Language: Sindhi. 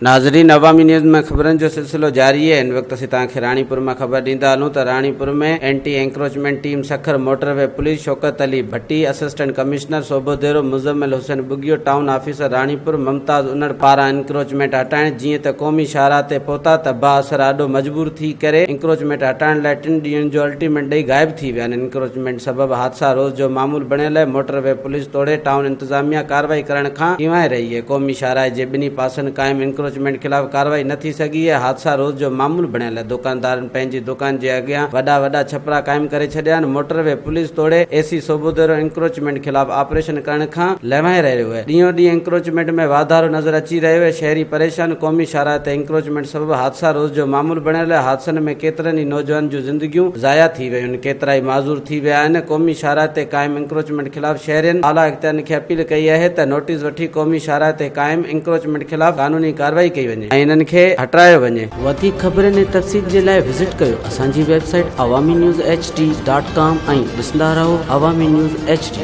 ناظرين عوامي نيوز ۾ خبرن جو سلسلو جاري آهي هن وقت اسين توهان کي راڻيپور مان خبر ڏيندا هلون ته Ranipur ۾ anti encroachment team Sukkur motorway police Shaukat Ali Bhatti assistant commissioner Sobhodero Muzammil Hussain Bughio town officer Ranipur Mumtaz Unar پاران انڪروچمينٽ هٽائڻ جيئن ته قومي شاهراهه تي پهتا ته بااثر آڏو مجبور ٿي ڪري انڪروچمينٽ هٽائڻ لاء ٽن ڏينهن جو الٽيمينٽ ڏئي غائب ٿي ويا آهن انڪروچمينٽ سبب حادثا روز جو معمول بڻيل آهي موٽر وي پوليس توڙي ٽائون انتظاميا ڪارروائي ڪرڻ کان ڪيوانء رهي آهي قومي شاهراهه جي ٻنهي پاسن قائم انڪروچمينٽ خلاف ڪارروائي نه ٿي سگهي آهي حادثا روز جو معمول بڻيل آهي دڪاندارن پنهنجي دڪان جي اڳيان وڏا وڏا ڇپرا قائم ڪري ڇڏيا آهن موٽر وي پوليس توڙي اي سي سوڀوديرو انڪروچمينٽ خلاف آپريشن ڪرڻ کان لنوائي رهيو آهي ڏينهون ڏينهن انڪروچمينٽ ۾ واڌارو نظر اچي رهيو آهي، شهري پريشان، قومي شاهراهه تي انڪروچمينٽ سبب حادثا روز جو معمول بڻيل آهي، حادثن ۾ ڪيترن ئي نوجوانن جون زندگيون ضايع ٿي ويون، ڪيترائي معذور ٿي ويا آهن، قومي شاهراهه تي قائم انڪروچمينٽ خلاف شهرين اعليٰ اختيارين کي اپيل ڪئي آهي ته نوٽيس وٺي قومي شاهراهه تي قائم انڪروچمينٽ خلاف قانوني ڪارروائي ڪئي وڃي ۽ انهن کي هٽرايو وڃي. وڌيڪ خبرن ۽ تفصيل جي لاء وزٽ ڪيو اسان جي website Awami news H D dot com ۽ ڏسندا رهو عوامي نيوز ايڇ ڊي.